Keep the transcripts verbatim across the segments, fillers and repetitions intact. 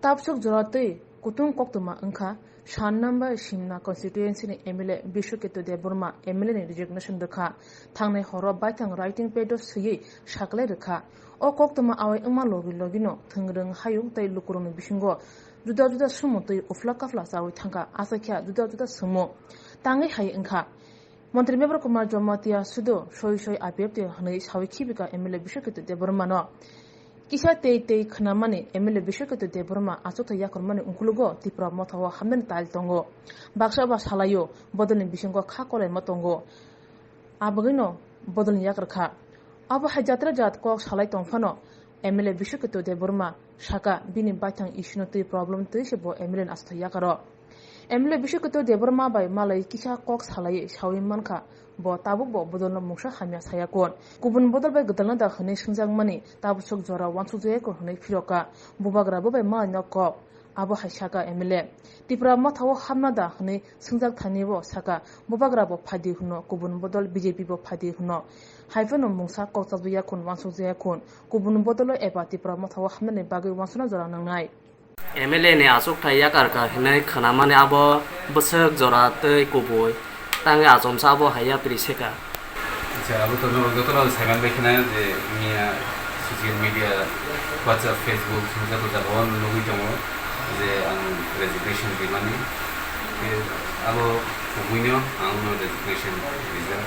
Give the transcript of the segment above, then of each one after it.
Tabsuk jora twi kutung koktwma wngkha san number Simna constituency ni M L A Biswaketu Debbarma M L A ni resignation rwkha. Thangnai horo baithang writing pad o swiwi saklai rwkha. O koktwma awai wngma logi logino thwngrwng hayung tei lukurokni bisingo juda juda sumo twi ufla kafla chawi thangkha, aswkhe juda juda sumo tangwi hai wngkha. Montri Mevar Kumar Jamatia sudo soi soi I P F T hwnwi sawi khibika M L A Biswaketu Debbarmano. Kisa tei tei khwnamani M L A Biswaketu Debbarma achukthai yakarmani ungkulugo Tipra Motha o hamnani tal tongo. Baksa ba salaio bodolni bisingo kha kolaima tongo. Abagwino bodolni yakar kha. Abo hai jatra jat kok salai tong phano M L A Biswaketu Debbarma saka bini baithang issue no twi problem twi se bo M L A ni achukthai yakaro. M L A Biswaketu Debbarma bai malai kisa kok salai sawi mankha, bo tabuk bo bodolno mungsa hamya saya kun. Kubun bodol bai gwdalna da hwnwi swngjakmani tabuk sok jora uansukjaya kun hwnwi phirokha. Bubagra bo bai malaino kok. Abo hai saka M L A. Tipra Motha o hamna da hwnwi swngjak thani bo saka, bubagra bo phaidi hwno, kubun bodol B J P bo phaidi hwno. Hai phano mungsa kok chajak ya kun, uansukjaya kun. Kubun bodolo eba Tipra Motha o hamnani bagwi uansukna jora nangnai. M L A ni achukthai yakarkha hinwi khwnamani abo bwswk jora tei kubui tangwi achomsa abo hai yapri seka. Acha, abo to no, jotono saiman bai khna je miya social media, WhatsApp, Facebook, joto jagao nugwi tongo je ang resignation rimani. Khe abo kubuino ang no resignation rijak.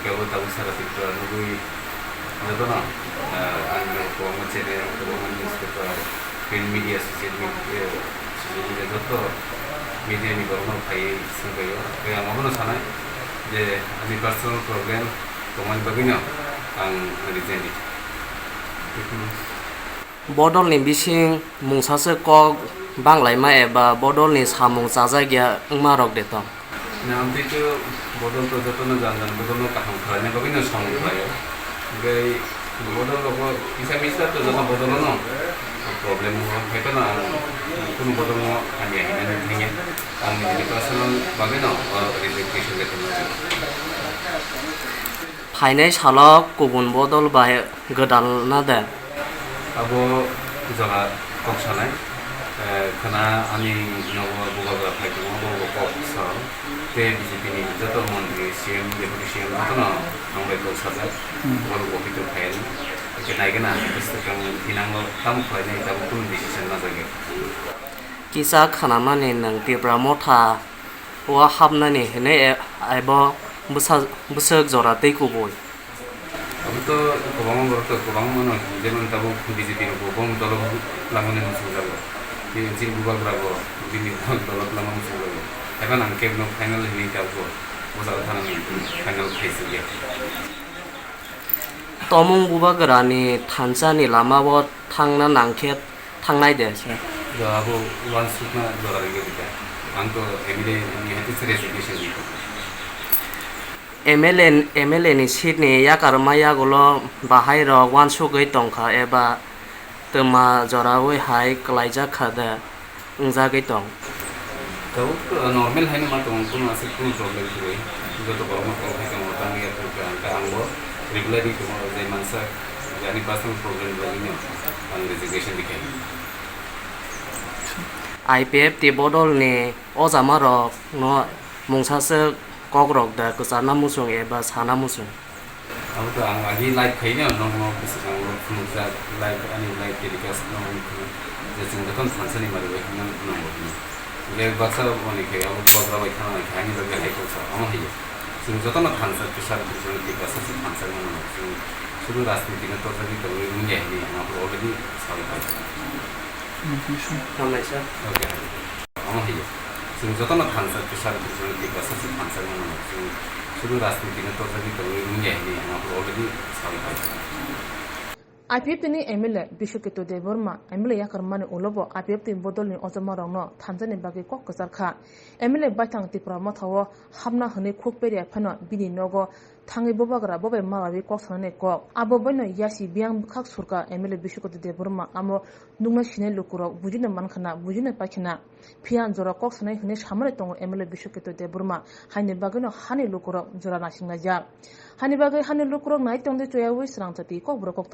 Khe abo tabuk sara Tripura nugwi jotono, ah, ang no kwbangma channel, kwbangma newspaper, print media, social media, social media joto media ni borok no phaiwi swngbaio. Tei ang abono sanai je ani personal problem tongmani bagwino ang resign di. Bodol ni bising mungsa se kok banglaima eba bodol ni samung chajak ya wngma rok de tong. Nang tei to bodol to jotono jan jan bodol no kaham khlaina bagwi no samung khlaio. Hingke bodol rogo kisa misa to joto bodol no problem no khai to no ang kunu bodol no hamya hinani thangya. Ang nini personal bagwi no o resignation letter no. Phainai salo kubun bodol bai gwdalna de. Abo jora kok sanai, eh, khwna ani nogo bubagra phai tongo, abo bo kok sao. Tei B J P ni joto montri, C M, Deputy C M jotono ang bai kok sajak. Hmm. Borok bo hito phai ani. Hingke naigena, bwswkang hinango tamo khlainai, tamo kunu decision najagya. Kisa khanamani nwng Tipra Motha o hapnani hinwi e-, ebo bwsa-, bwswk jora tei kubui. Abo to kwbangma borok to kwbangma no, jemon tabuk B J P rok bo bong dolo lamani muchungjago. Bini chini bubagra bo bini dolo lamani muchungjago. Haikhe ang kebo no final hinwi tabuk bo o jaga thanani final khaisukya. Tomung bubagrani thansa ni lama o thangna nangkhe thangnai de se. Jo abo uansukna jora ringwi rikha. Ang to M L A ni hai se resignation rikha. M L A, M L A ni seat ni yakarma yagulo bahai rok uansugwi tongkha eba twma joraui hai kwlaijak kha de, wngjagwi tong. Tabuk, uh, normal haino ma tongo, kunu aswk kunu problem kwrwi. Joto borokno call khai tongo, tamni ya kunu khe ang, ang bo reply di tongo, je mansa, je ani personal problem bagwino ang resignation rikha. I P F T bodolni ojamarokno mungsaswk kokrok da kwcharna muchung eba sana muchung. Abo to ang agi live khaina nokno bwswkango phunukjak, live, ani live telecast no phunuk je chwng jotono thansa ni mari bai kheno nangbo hino. Hingke baksa rok mani khe abo program bai thang nai khe ani loge hai kok sa omo hai. Chwng jotono thansa Kwchar Tiprasa se thansa mano. Chwng sudu rajniti no torjagwi tongwi wngya hini ang abo already sawi pai. Hambai sir. Okay. Omo hai. Chwng jotono thansa Kwchar Tiprasa, Tiprasa se thansa mano. Chwng sudu rajniti no torjagwi tongwi wngya hini ang abo already sawi pai. I P F T ni M L A Biswaketu Debbarma M L A yakarmani ulo bo I P F T bodolni ojamarokno thansa ni bagwi kok kwchar kha. M L A baithang Tipra Motha o hapna hwnwi khuk perya phano bini nogo thangwi bubagra bo bai malawi kok sanani kok. Abo baino yasi biyang bwkhak surka M L A Biswaketu Debbarma amo nukna sinai lukurok bujino mankhana, bujino paikhana. Phiya jora kok sanai hwnwi samani tongo M L A Biswaketu Debbarma. Haini bagwino hani lukurok jora naisinglaijak. Hani bagwi hani lukurok nai tongdi choyaui srangchati kokborok koktwma.